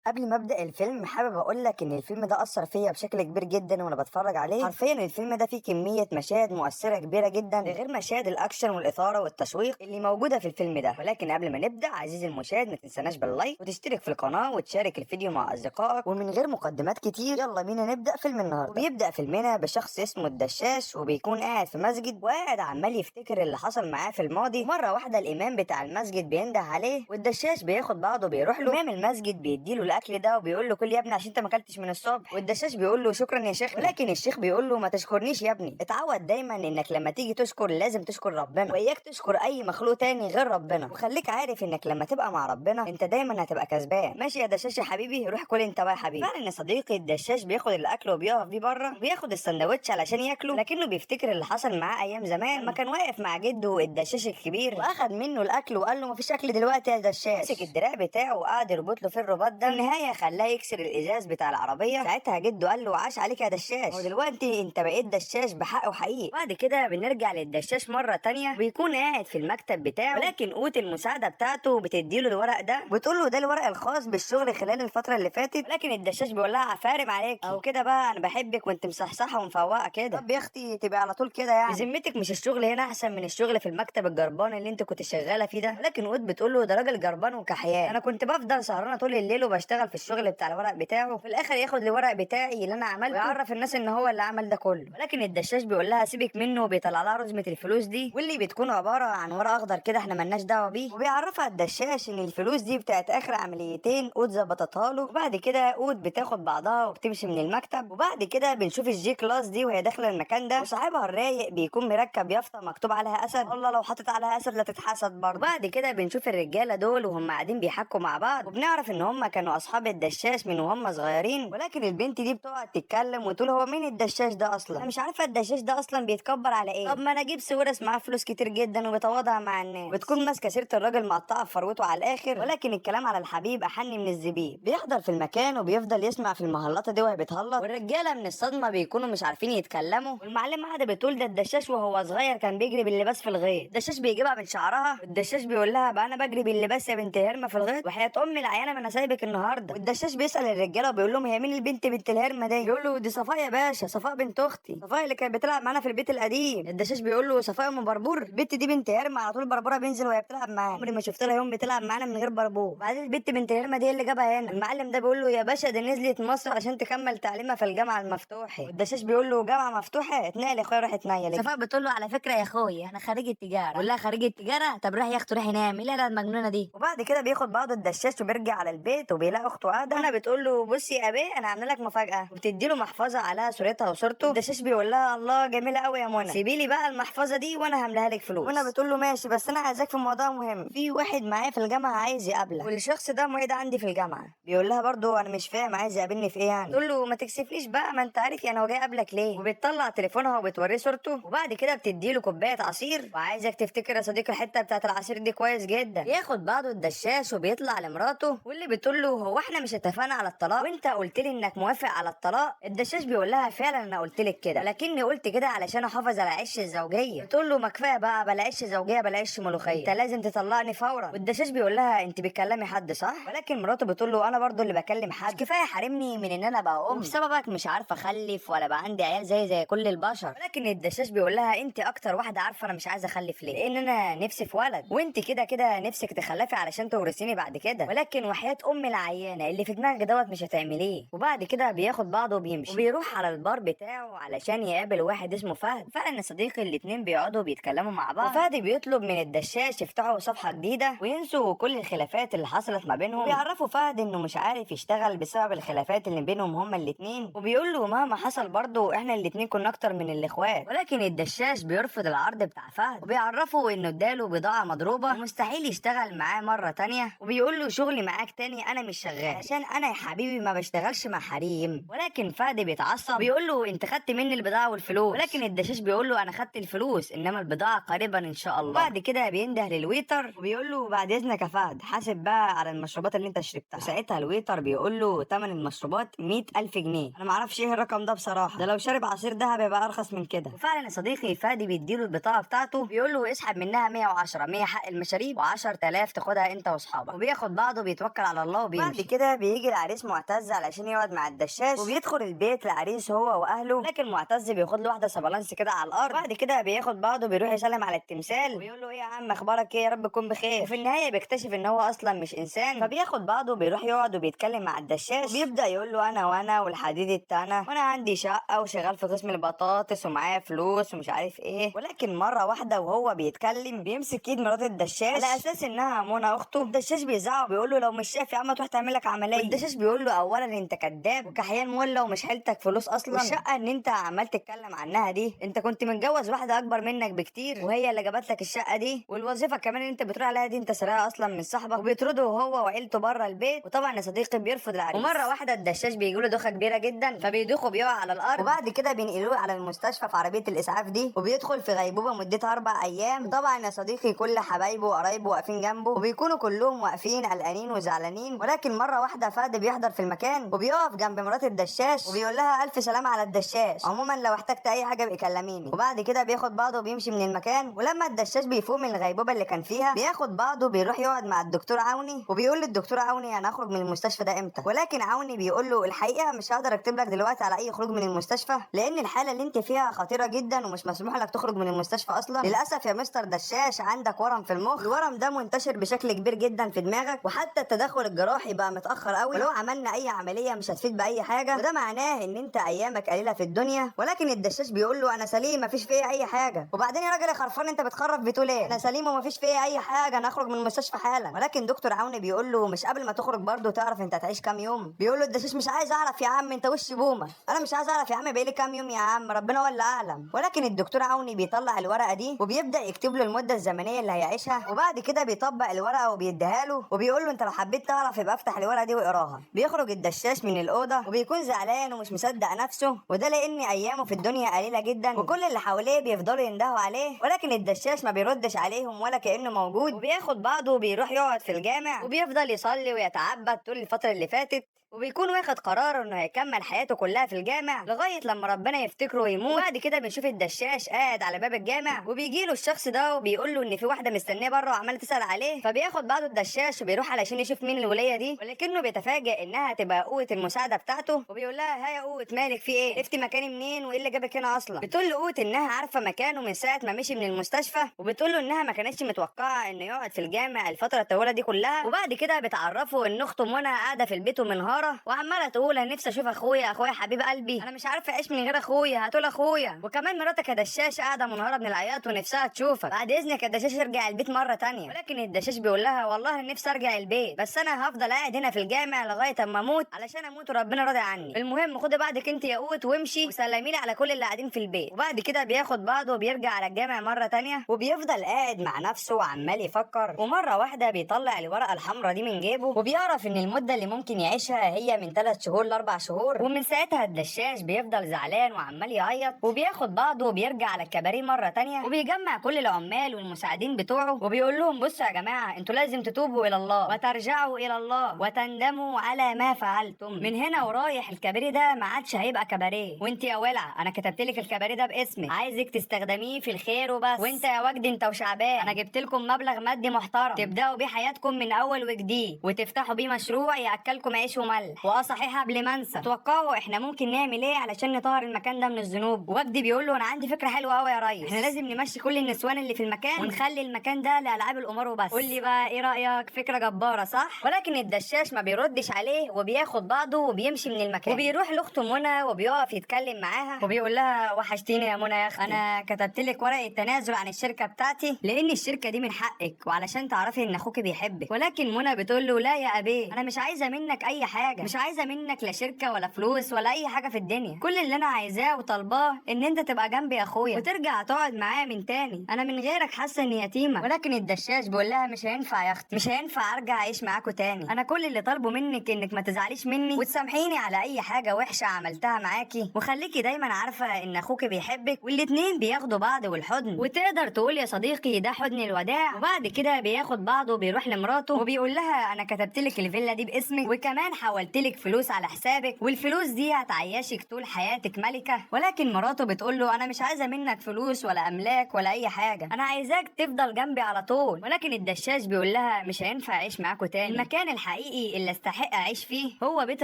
قبل ما ابدا الفيلم حابب اقول لك ان الفيلم ده اثر فيا بشكل كبير جدا وانا بتفرج عليه. حرفيا الفيلم ده فيه كمية مشاهد مؤثرة كبيرة جدا غير مشاهد الاكشن والاثارة والتشويق اللي موجودة في الفيلم ده. ولكن قبل ما نبدا عزيزي المشاهد ما تنساناش بال like وتشترك في القناة وتشارك الفيديو مع اصدقائك. ومن غير مقدمات كتير يلا بينا نبدا فيلم النهارده. وبيبدا فيلمنا بشخص اسمه الدشاش، وبيكون قاعد في مسجد وقاعد عمال يفتكر اللي حصل معاه في الماضي. مرة واحدة الامام بتاع المسجد بينده عليه والدشاش بياخد بعضه بيروح له. امام المسجد بيديله الاكل ده وبيقول له كل يا ابني عشان انت ما اكلتش من الصبح. والدشاش بيقول له شكرا يا شيخ، ولكن الشيخ بيقول له ما تشكرنيش يا ابني، اتعود دايما انك لما تيجي تشكر لازم تشكر ربنا، واياك تشكر اي مخلوق تاني غير ربنا، وخليك عارف انك لما تبقى مع ربنا انت دايما هتبقى كسبان. ماشي يا دشاش يا حبيبي، روح كل انت بقى يا حبيبي. فعلا يا صديقي الدشاش بياخد الاكل وبيقف بيه بره، بياخد السندوتش علشان ياكله، لكنه بيفتكر اللي حصل معاه ايام زمان لما كان واقف مع جده الدشاش الكبير واخد منه الاكل وقال له مفيش اكل دلوقتي يا دشاش. مسك الدراع بتاعه وقعد يربط له في الرباط ده، النهاية خلاه يكسر الازاز بتاع العربية. ساعتها جده قال له عاش عليك يا دشاش، ودلوقتي انت بقيت دشاش بحق وحقيقي. بعد كده بنرجع للدشاش مرة تانية، بيكون قاعد في المكتب بتاعه، ولكن قوت المساعدة بتاعته بتديله الورق ده بتقول له ده الورق الخاص بالشغل خلال الفترة اللي فاتت. ولكن الدشاش بيقول لها عفارم عليك او كده بقى، انا بحبك وانت مصحصحه ومفوقه كده. طب يا اختي تبقى على طول كده يعني، بذمتك مش الشغل هنا احسن من الشغل في المكتب الجربان اللي انت كنت شغالة فيه ده؟ ولكن قوت بتقول له ده راجل جربان وكحيان، انا كنت بفضل سهرانة طول الليل وبشتغل في الشغل بتاع الورق بتاعه، في الاخر ياخد الورق بتاعي اللي انا عملته ويعرف الناس ان هو اللي عمل ده كله. ولكن الدشاش بيقول لها سيبك منه، وبيطلع لها رزمه الفلوس دي واللي بتكون عبارة عن ورق اخضر كده احنا ملناش دعوه بيه. وبيعرفها الدشاش ان الفلوس دي بتاعت اخر عمليتين قوت ظبطتها له. وبعد كده قوت بتاخد بعضها وبتمشي من المكتب. وبعد كده بنشوف ال G-Class دي وهي داخله المكان ده، وصاحبها الرايق بيكون مركب يافطة مكتوب عليها اسد، والله لو حطيت عليها اسد لا تتحسد برضه. وبعد كده بنشوف الرجالة دول وهم قاعدين بيحكوا مع بعض، وبنعرف ان هم كانوا اصحاب الدشاش من وهم صغيرين. ولكن البنت دي بتقعد تتكلم وتقول هو مين الدشاش ده اصلا، انا مش عارفه الدشاش ده اصلا بيتكبر على ايه، طب ما انا اجيب سويرس معاه فلوس كتير جدا وبيتواضع مع الناس. بتكون ماسكه سيره الراجل مقطعه في فروته على الاخر، ولكن الكلام على الحبيب احن من الزبيب. بيحضر في المكان وبيفضل يسمع في المهلطه دي وهي بتهلط، والرجاله من الصدمة بيكونوا مش عارفين يتكلموا. والمعلمه قاعدة بتقول ده الدشاش وهو صغير كان بيجري باللباس في الغيط. الدشاش بيجيبها من شعرها، والدشاش بيقول لها بقى انا بجري باللباس يا بنت هرمه في الغيط، وحياه امي العيانه ما انا سايبك النهارده. والدشاش بيسال الرجالة وبيقول لهم هي مين البنت بنت الهرمه دي؟ بيقول له دي صفاء يا باشا، صفاء بنت اختي، صفاء اللي كانت بتلعب معانا في البيت القديم. الدشاش بيقول له صفاء ام بربور، البنت دي بنت هرمه على طول بربوره بينزل وهي بتلعب معانا، عمري ما شفت لها يوم بتلعب معانا من غير بربور. بعدين البنت بنت الهرمه دي اللي جابها هنا؟ المعلم ده بيقول له يا باشا دي نزلت مصر عشان تكمل تعليمها في الجامعة المفتوحة. والدشاش بيقول له جامعه مفتوحة؟ اتنقل يا اخويا روح اتنيل. صفاء بتقول له على فكرة يا اخويا انا خريجة تجارة. بقول لها خريجة تجارة؟ طب روح يا اختي روحي نام، ايه المجنونة دي؟ وبعد كده بياخد بعض الدشاش وبيرجع على البيت وبيلاقي اخته قاعدة. انا بتقول له بصي يا ابي انا عامله لك مفاجاة، وبتدي له محفظة عليها صورتها وصورته. الدشاش بيقول لها الله جميلة قوي يا منى، سيبي لي بقى المحفظة دي وانا هملاها لك فلوس. منى بتقول له ماشي بس انا عايزاك في موضوع مهم، في واحد معايا في الجامعة عايز يقابلك، والشخص ده معيد عندي في الجامعة. بيقول لها برضو انا مش فاهم عايز يقابلني في ايه يعني؟ تقول له ما تكسفنيش بقى ما انت عارف يعني هو جاي يقابلك ليه. وبتطلع تليفونها وبتوريه صورته. وبعد كده بتدي له كوباية عصير، وعايزك تفتكر يا صديقي الحتة بتاعت العصير دي كويس جدا. بياخد بعضه الدشاش وبيطلع لمراته واللي بتقول له هو احنا مش اتفقنا على الطلاق وانت قلت لي انك موافق على الطلاق؟ الدشاش بيقول لها فعلا انا قلت لك كده، لكني قلت كده علشان احافظ على عش الزوجية. بتقول له ما كفاية بقى بلا عش زوجيه بلا عش ملوخية، انت لازم تطلقني فورا. والدشاش بيقول لها انت بتكلمي حد صح؟ ولكن مراته بتقول له انا برضو اللي بكلم حد، مش كفاية حارمني من ان انا بقى ام بسببك، مش عارفه اخلف ولا بقى عندي عيال زي كل البشر. ولكن الدشاش بيقول لها انت اكتر واحدة عارفه انا مش عايزه اخلف ليه، لان انا نفسي في ولد، وانت كده كده نفسك تخلفي علشان تورثيني بعد كده، ولكن وحياه ام العيانه اللي في دماغك دوت مش هتعمليه. وبعد كده بياخد بعضه وبيمشي وبيروح على البار بتاعه علشان يقابل واحد اسمه فهد. فعلا يا صديقي الاتنين بيقعدوا بيتكلموا مع بعض، وفهد بيطلب من الدشاش يفتحوا صفحة جديدة وينسوا كل الخلافات اللي حصلت ما بينهم. بيعرفوا فهد انه مش عارف يشتغل بسبب الخلافات اللي بينهم هما الاتنين، وبيقول له مهما حصل برضه احنا الاتنين كنا اكتر من الاخوات. ولكن الدشاش بيرفض العرض بتاع فهد وبيعرفه انه اداله بضاعة مضروبة ومستحيل يشتغل معاه مرة تانية، وبيقول له شغلي معاك تاني انا مش شغال عشان انا يا حبيبي ما بشتغلش مع حريم. ولكن فهد بيتعصب بيقول له انت خدت مني البضاعة والفلوس، ولكن الدشاش بيقول له انا خدت الفلوس انما البضاعة قريبا ان شاء الله. بعد كده بينده لل waiter وبيقول له بعد اذنك يا فهد حاسب بقى على المشروبات اللي انت شربتها. وساعتها ال waiter بيقول له ثمن المشروبات 100,000 جنيه، انا ما اعرفش ايه الرقم ده بصراحة، ده لو شارب عصير دهب يبقى ارخص من كده. وفعلا يا صديقي فادي بيديله البطاقة بتاعته بيقول له اسحب منها 110، 100 حق المشاريب و10000 تاخدها انت واصحابك. وبياخد بعضه بيتوكل على الله وبيمشي. وبعد كده بيجي العريس معتز علشان يقعد مع الدشاش، وبيدخل البيت العريس هو واهله، لكن معتز بياخد له واحدة سبالانس كده على الارض. بعد كده بياخد بعضه بيروح يسلم على التمثال وبيقول له ايه يا عم اخبارك ايه، يا رب تكون بخير. وفي النهاية بيكتشف ان هو اصلا مش انسان، فبياخد بعضه بيروح يقعد وبيتكلم مع الدشاش، وبيبدا يقول له انا وانا والحديد التانى، وانا عندي شقه وشغال في قسم البطاطس ومعايا فلوس ومش عارف ايه. ولكن مرة واحدة وهو بيتكلم بيمسك ايد مرات الدشاش على اساس انها منى اخته. الدشاش بيزعق وبيقول له لو مش شايف يا عم تروح تعمل لك عملية. والدشاش بيقول له اولا انت كذاب وكحيان مولة ومش حيلتك فلوس اصلا، والشقه ان انت عمال تتكلم عنها دي انت كنت متجوز واحدة اكبر منك بكتير وهي اللي جابت لك الشقة دي، والوظيفة كمان اللي انت بتروح عليها دي انت سرقها اصلا من صاحبك. وبيطرده هو وعيلته بره البيت، وطبعا يا صديقي بيرفض العريس. ومرة واحدة الدشاش بيجي له دوخه كبيرة جدا، فبيدوخ وبيقع على الارض، وبعد كده بينقلوه على المستشفى في عربية الاسعاف دي، وبيدخل في غيبوبة مدتها 4 ايام. طبعا يا صديقي كل حبايبه وقرايبه واقفين جنبه، وبيكونوا كلهم واقفين قلقانين وزعلانين. ولكن مرة واحدة فهد بيحضر في المكان وبيقف جنب مرات الدشاش وبيقول لها الف سلامه على الدشاش، عموما لو احتجت اي حاجة ابقي كلميني. وبعد كده بياخد بعضه وبيمشي من المكان. ولما الدشاش بيفوق من الغيبوبه اللي كان فيها بياخد بعضه بيروح يقعد مع الدكتور عوني، وبيقول للدكتور عوني انا هخرج من المستشفى ده امتى؟ ولكن عوني بيقول له الحقيقة مش هقدر اكتب لك دلوقتي على اي خروج من المستشفى، لان الحالة اللي انت فيها خطيرة جدا ومش مسموح لك تخرج من المستشفى اصلا. للاسف يا مستر دشاش عندك ورم في المخ، الورم ده منتشر بشكل كبير جدا في دماغك، وحتى التدخل الجراحي بقى متاخر قوي، ولو عملنا اي عملية مش هتفيد باي حاجة، وده معناه ان انت ايامك قليله في الدنيا. ولكن الدشاش بيقول له انا سليم مفيش فيا اي حاجة. وبعدين يا راجل يا خرفان انت بتخرف بتقول ايه؟ انا سليم ومفيش فيا اي حاجة، انا اخرج من المستشفى حالا. ولكن دكتور عوني بيقول له مش قبل ما تخرج برضه تعرف انت هتعيش كام يوم. بيقول له الدشاش مش عايز اعرف يا عم، انت وش بومه، انا مش عايز اعرف يا عم بقالي كام يوم يا عم، ربنا هو اللي اعلم. ولكن الدكتور عوني بيطلع الورقة دي وبيبدا يكتب له المدة الزمنية اللي هيعيشها، وبعد كده بيطبق الورقة وبيديها له وبيقول له انت لو حبيت تعرف يبقى افتح الورقة دي واقراها. بيخرج الدشاش من الاوضة وبيكون زعلان ومش مصدق نفسه، وده لان ايامه في الدنيا قليله جدا وكل اللي حواليه بيفضلوا يندهوا عليه، ولكن الدشاش ما بيردش عليهم ولا كانه موجود. وبياخد بعضه وبيروح يقعد في الجامع وبيفضل يصلي ويتعبد طول الفترة اللي فاتت، وبيكون واخد قرار انه هيكمل حياته كلها في الجامع لغاية لما ربنا يفتكره ويموت. وبعد كده بنشوف الدشاش قاعد على باب الجامع، وبيجي له الشخص ده وبيقول له ان في واحدة مستنيه بره وعماله تسال عليه، فبياخد بعضه الدشاش وبيروح علشان يشوف مين الوليه دي، ولكنه بيتفاجئ انها تبقى قوة المساعدة بتاعته، وبيقول لها ها يا قوة مالك في ايه؟ عرفتي مكاني منين وايه اللي جابك هنا اصلا؟ بتقول له قوة انها عارفه مكانه من ساعة ما مشي من المستشفى، وبتقول له انها ما كانتش متوقعه انه يقعد في الجامع الفترة الطويلة دي كلها. وبعد كده بتعرفه ان اخته منى قاعدة في البيت ومنهاره وعماله تقول انا نفسي اشوف اخويا، اخويا حبيب قلبي، انا مش عارفه اعيش من غير اخويا، هتقول اخويا. وكمان مراتك يا دشاش قاعدة منهاره من العياط ونفسها تشوفك، بعد اذنك يا دشاش ارجع البيت مرة تانية. ولكن الدشاش بيقول لها والله نفسي ارجع البيت، بس انا هفضل قاعد هنا في الجامع لغاية اما اموت علشان اموت وربنا راضي عني. المهم خدي بعضك انت يا قوت وامشي وسلمي لي على كل اللي قاعدين في البيت. وبعد كده بياخد بعضه وبيرجع على الجامع مرة تانية، وبيفضل قاعد مع نفسه وعمال يفكر. ومرة واحدة بيطلع الورقة الحمراء دي من جيبه وبيعرف ان المدة اللي ممكن يعيشها هي من 3 شهور ل 4 شهور. ومن ساعتها الدشاش بيفضل زعلان وعمال يعيط، وبياخد بعضه وبيرجع على الكباريه مرة تانية، وبيجمع كل العمال والمساعدين بتوعه وبيقول لهم بصوا يا جماعة انتوا لازم تتوبوا الى الله وترجعوا الى الله وتندموا على ما فعلتم، من هنا ورايح الكباريه ده ما عادش هيبقى كباريه، وانت يا ولع انا كتبت لك الكباريه ده باسمك، عايزك تستخدميه في الخير وبس، وانت يا وجدي انت وشعبان انا جبت لكم مبلغ مادي محترم تبداوا بيه حياتكم من اول وجديد وتفتحوا بيه مشروع ياكلكم عيش وملح. واه صحيح قبل ما انسى، توقعوا احنا ممكن نعمل ايه علشان نطهر المكان ده من الذنوب؟ وجدي بيقول له انا عندي فكرة حلوة قوي يا ريس، احنا لازم نمشي كل النسوان اللي في المكان ونخلي المكان ده لالعاب القمار وبس. قول لي بقى ايه رايك؟ فكرة جبارة صح؟ ولكن الدشاش ما بيردش عليه وبياخد بعضه وبيمشي من المكان، وبيروح لاخته منى وبيقف يتكلم معاها وبيقول لها وحشتيني يا منى يا اختي، انا كتبت لك ورقة تنازل عن الشركة بتاعتي لان الشركة دي من حقك وعلشان تعرفي ان اخوك بيحبك. ولكن منى بتقول له لا يا ابي انا مش عايزه منك اي حاجة، مش عايزه منك لا شركة ولا فلوس ولا اي حاجة في الدنيا، كل اللي انا عايزاه وطالباه ان انت تبقى جنبي يا اخويا وترجع تقعد معايا من تاني، انا من غيرك حاسه اني يتيمة. ولكن الدشاش بيقول لها مش هينفع يا اختي، مش هينفع ارجع اعيش معاكوا تاني، انا كل اللي طالبه منك انك ما تزعليش مني وتسامحيني على اي حاجة وحشة عملتها معاكي، وخليكي دايما عارفه ان اخوك بيحبك. والاتنين بياخدوا بعض والحضن، وتقدر تقول يا صديقي ده حضن الوداع. وبعد كده بياخد بعضه وبيروح لمراته وبيقول لها انا كتبت لك الفيلا دي باسمك وكمان حولت حولتلك فلوس على حسابك، والفلوس دي هتعيشك طول حياتك ملكه. ولكن مراته بتقول له انا مش عايزه منك فلوس ولا املاك ولا اي حاجة، انا عايزاك تفضل جنبي على طول. ولكن الدشاش بيقول لها مش هينفع اعيش معاكوا تاني، المكان الحقيقي اللي استحق اعيش فيه هو بيت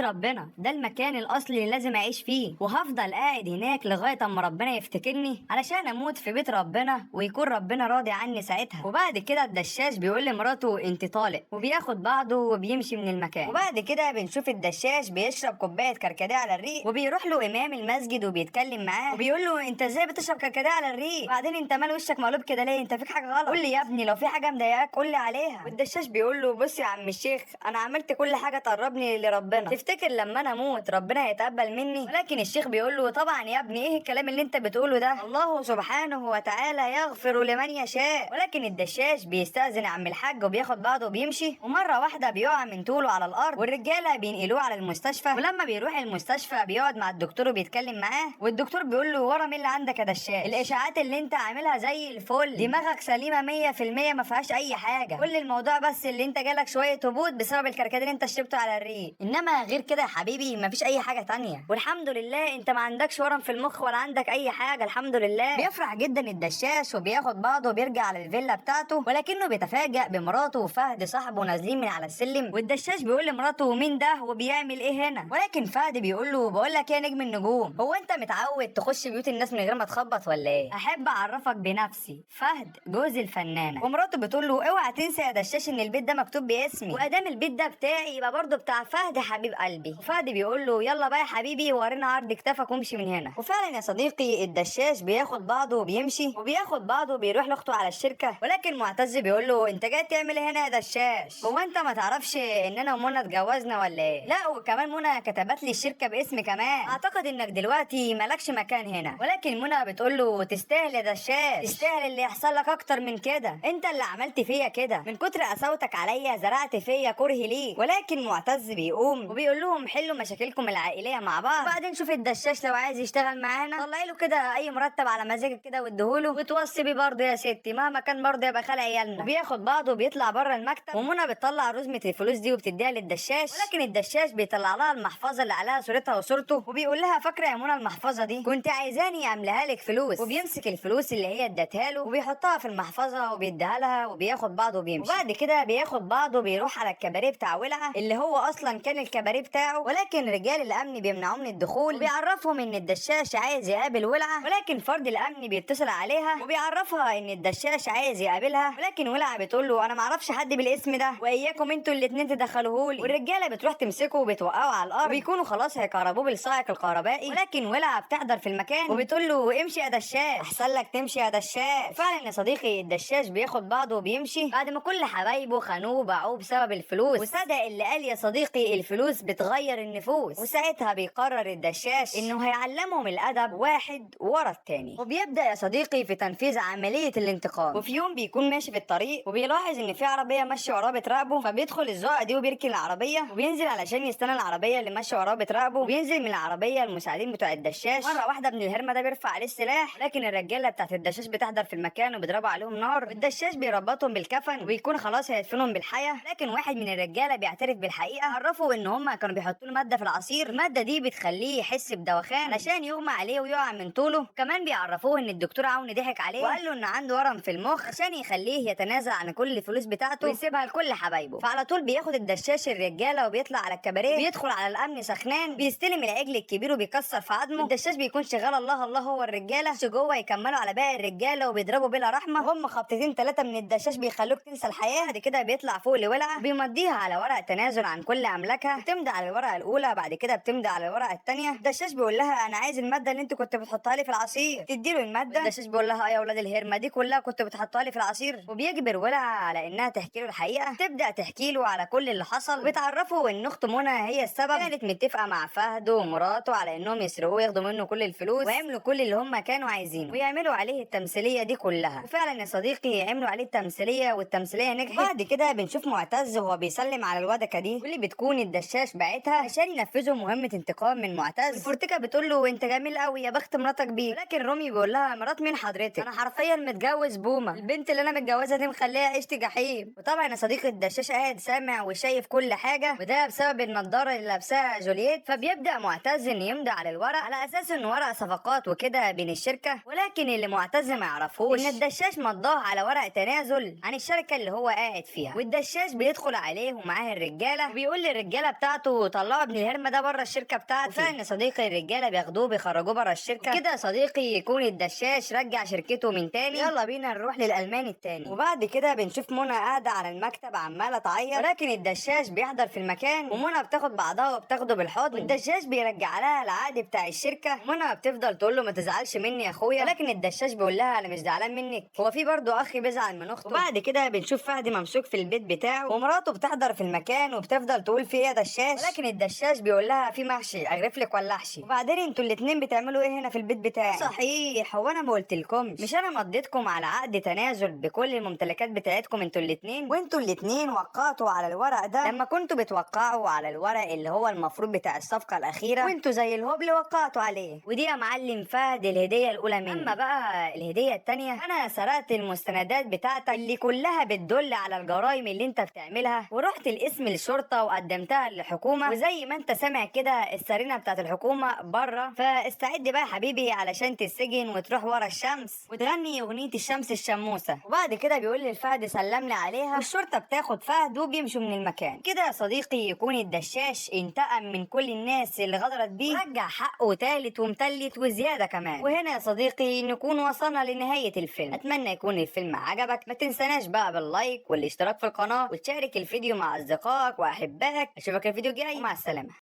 ربنا، ده المكان الاصلي اللي لازم اعيش فيه، وهفضل قاعد هناك لغاية اما ربنا يفتكرني علشان اموت في بيت ربنا ويكون ربنا راضي عني ساعتها. وبعد كده الدشاش بيقول لمراته انت طالق، وبياخد بعضه وبيمشي من المكان. وبعد كده بنشوف الدشاش بيشرب كوباية كركديه على الريق، وبيروح له امام المسجد وبيتكلم معاه وبيقول له انت ازاي بتشرب كركديه على الريق؟ بعدين انت مال وشك مقلوب كده ليه؟ انت فيك حاجة غلط؟ قول لي يا ابني لو في حاجة مضايقاك قول لي عليها. والدشاش بيقول له بص يا عم الشيخ، انا عملت كل حاجة تقربني لربنا، تفتكر لما انا اموت ربنا هيتقبل مني؟ ولكن الشيخ بيقول له طبعا يا ابني، ايه الكلام اللي انت بتقوله ده؟ الله سبحانه وتعالى يغفر لمن يشاء. ولكن الدشاش بيستأذن عم الحاج وبياخد بعضه وبيمشي، ومرة واحدة بيقع من طوله على الارض، والرجاله بينقلوه على المستشفى. ولما بيروح المستشفى بيقعد مع الدكتور وبيتكلم معاه، والدكتور بيقول له ورا مين اللي عندك يا دشاش؟ الاشاعات اللي انت عاملها زي الفل، دماغك سليمة 100% ما فيهاش اي حاجة، كل الموضوع بس اللي انت جالك شوية هبوط بسبب الكركديه اللي انت شربته على الريق، انما غير كده يا حبيبي ما فيش اي حاجة تانية، والحمد لله انت ما عندكش ورم في المخ ولا عندك اي حاجة الحمد لله. بيفرح جدا الدشاش وبياخد بعضه وبيرجع على الفيلا بتاعته، ولكنه بيتفاجأ بمراته وفهد صاحبه نازلين من على السلم. والدشاش بيقول لمراته مين ده وبيعمل ايه هنا؟ ولكن فهد بيقول له بقول لك يا نجم النجوم، هو انت متعود تخش بيوت الناس من غير ما تخبط ولا ايه؟ احب اعرفك بنفسي، فهد جوز الفنانة. ومراته بتقول له اوعى تنسى يا دشاش ان البيت ده مكتوب باسمي، وادام البيت ده بتاعي يبقى برضه بتاع فهد حبيب قلبي. وفهد بيقول له يلا بقى يا حبيبي ورينا عرض كتافك وامشي من هنا. وفعلا يا صديقي الدشاش بياخد بعضه وبيمشي، وبياخد بعضه وبيروح لاخته على الشركة. ولكن معتز بيقول له انت جاي تعمل ايه هنا يا دشاش؟ هو انت ما تعرفش ان انا ومنى اتجوزنا ولا ايه؟ لا وكمان منى كتبت لي الشركة باسمي كمان، اعتقد انك دلوقتي مالكش مكان هنا. ولكن منى بتقول له تستاهل يا دشاش، تستاهل اللي يحصل لك اكتر من كده، انت اللي عملت فيا كده، من كتر قساوتك عليا زرعت فيا كره ليك. ولكن معتز بيقوم وبيقول لهم حلوا مشاكلكم العائلية مع بعض، وبعدين شوف الدشاش لو عايز يشتغل معانا طلعي له كده اي مرتب على مزاجك كده واديهوله، وتوصي بيه برضه يا ستي مهما كان برضه يبقى خال عيالنا. وبياخد بعضه وبيطلع بره المكتب، ومنى بتطلع رزمه الفلوس دي وبتديها للدشاش. ولكن الدشاش بيطلع لها المحفظة اللي عليها صورتها وصورته، وبيقول لها فاكره يا منى المحفظة دي كنت عايزاني املاها لك فلوس. وبيمسك الفلوس اللي هي ادتها له وبيحطها في المحفظة وبيديها لها، وبياخد بعضه وبيمشي. وبعد كده بياخد بعضه بيروح على الكباريه بتاع ولعه اللي هو اصلا كان الكباريه بتاعه، ولكن رجال الامن بيمنعوه من الدخول وبيعرفهم ان الدشاش عايز يقابل ولعه. ولكن فرد الامن بيتصل عليها وبيعرفها ان الدشاش عايز يقابلها، ولكن ولعه بتقول له انا ما اعرفش حد بالاسم ده واياكم انتوا الاثنين تدخلوهولي. والرجاله بتروح تمسكه وبتوقعه على الارض، وبيكونوا خلاص هيكهربوه بالصاعق الكهربائي. ولكن ولعه بتحضر في المكان وبتقول له امشي يا دشاش، احسن لك تمشي يا دشاش. فعلا يا صديقي الدشاش بياخد بعضه وبيمشي بعد ما كل حبايبه خانوه وباعوه بسبب الفلوس. وصدق اللي قال يا صديقي الفلوس بتغير النفوس. وساعتها بيقرر الدشاش انه هيعلمهم الادب واحد ورا التاني، وبيبدا يا صديقي في تنفيذ عملية الانتقام. وفي يوم بيكون ماشي في الطريق وبيلاحظ ان في عربية ماشية وراه بتراقبه، فبيدخل الزقه دي وبيركن العربية وبينزل علشان يستنى العربية اللي ماشية وراه بتراقبه. وبينزل من العربية المساعدين بتوع الدشاش، مرة واحدة ابن الهرمه ده بيرفع عليه السلاح، لكن الرجالة بتاعت الدشاش بتحضر في المكان وبيضربوا عليهم نار. والدشاش بيربطهم بالكفن وبيكون خلاص هيدفنهم بالحياة، لكن واحد من الرجالة بيعترف بالحقيقة، عرفوا ان هم كانوا بيحطوا له مادة في العصير، المادة دي بتخليه يحس بدوخان علشان يغمى عليه ويقع من طوله. كمان بيعرفوه ان الدكتور عون ضحك عليه وقال له ان عنده ورم في المخ عشان يخليه يتنازل عن كل الفلوس بتاعته ويسيبها لكل حبايبه. فعلى طول بياخد الدشاش الرجالة وبيطلع على الكباريه، بيدخل على الامن سخنان، بيستلم العجل الكبير وبيكسر في عظمه. الدشاش بيكون شغال الله الله هو الرجالة جوه يكملوا على باقي الرجالة وبيضربوا بلا رحمه، هم خبطتين ثلاثة من الدشاش بيخلوك تنسى الحياة. بعد كده بيطلع فوق لولعه بيمضيها على ورق تنازل عن كل املاكها، بتمضي على الورقة الاولى بعد كده بتمضي على الورقة الثانية. الدشاش بيقول لها انا عايز المادة اللي انت كنت بتحطها لي في العصير، تديله المادة. الدشاش بيقول لها يا اولاد الهرمه دي كلها كنت بتحطها لي في العصير، وبيجبر ولعه على انها تحكي له الحقيقة. تبدا تحكي له على كل اللي حصل، وبتعرفه ان اخت منى هي السبب، كانت متفقه مع فهد ومراته على انهم يسرقوه وياخدوا منه كل الفلوس ويعملوا كل اللي هم كانوا عايزينه ويعملوا عليه التمثيلية دي كلها. وفعلا يا صديقي عملوا عليه التمثيلية والتمثيليه نجحت. بعد كده بنشوف معتز وهو بيسلم على الودكه دي واللي بتكون الدشاش باعتها عشان ينفذوا مهمة انتقام من معتز. الفورتيكا بتقول له انت جميل قوي يا بخت مراتك بيك، لكن رومي بيقول لها مرات مين حضرتك؟ انا حرفيا متجوز بومه، البنت اللي انا متجوزها دي مخليها عيشتي جحيم. وطبعا يا صديقي الدشاش قاعد سامع وشايف كل حاجة، وده بسبب بسبب النضارة اللي لابساها جولييت. فبيبدا معتز ان يمضي على الورق على اساس انه ورق صفقات وكده بين الشركة، ولكن اللي معتز ما يعرفوش ان الدشاش مضاه على ورق تنازل عن الشركة اللي هو قاعد فيها. والدشاش بيدخل عليه ومعاه الرجالة وبيقول للرجاله بتاعته طلعوا ابن الهرمه ده بره الشركة بتاعتي. وفعلا يا صديقي الرجالة بياخدوه بيخرجوه بره الشركة. كده يا صديقي يكون الدشاش رجع شركته من تاني. يلا بينا نروح للالماني التاني. وبعد كده بنشوف منى قاعدة على المكتب عماله تعيط، ولكن الدشاش بيحضر في المكان ومنى بتاخد بعضها وبتاخده بالحضن، والدشاش بيرجع لها العقد بتاع الشركة. منى بتفضل تقول له ما تزعلش مني يا اخويا، ولكن الدشاش بيقول لها انا مش زعلان منك، هو في برضه اخ بيزعل من اخته. وبعد كده بنشوف فهد ممسوك في البيت بتاعه ومراته بتحضر في المكان وبتفضل تقول في ايه يا دشاش، ولكن الدشاش بيقول لها في محشي اغرف لك ولا احشي. وبعدين انتوا الاثنين بتعملوا ايه هنا في البيت بتاعي؟ صحيح هو انا ما قلتلكمش، مش انا مضيتكم على عقد تنازل بكل الممتلكات بتاعتكم انتوا الاثنين، وانتوا الاثنين وقعتوا على الورق ده لما كنتوا بتوقعوا على الورق اللي هو المفروض بتاع الصفقة الاخيرة، وانتوا زي الهبل وقعتوا عليه. ودي يا معلم فهد الهدية الاولى مني. اما بقى الهدية الثانية، انا سرقت المستندات بتاعتك اللي كلها بتدل على الجرائم اللي انت بتعملها، ورحت الاسم الشرطة وقدمتها للحكومة، وزي ما انت سامع كده السرينه بتاعت الحكومة بره. فاستعد بقى يا حبيبي علشان تتسجن وتروح ورا الشمس وتغني اغنية الشمس الشموسه. وبعد كده بيقول للفهد سلم لي عليها، والشرطة بتاخد فهد وبيمشوا من المكان. كده يا صديقي يكون الدشاش انتقم من كل الناس اللي غدرت بيه ورجع حقه تالت ومتلت وزيادة كمان. وهنا يا صديقي نكون وصلنا لنهاية الفيلم. اتمنى يكون الفيلم عجبك، ما تنساناش بقى بال like والاشتراك في القناة وتشارك الفيديو مع اصدقائك واحبائك. اشوفك الفيديو الجاي ومع السلامة.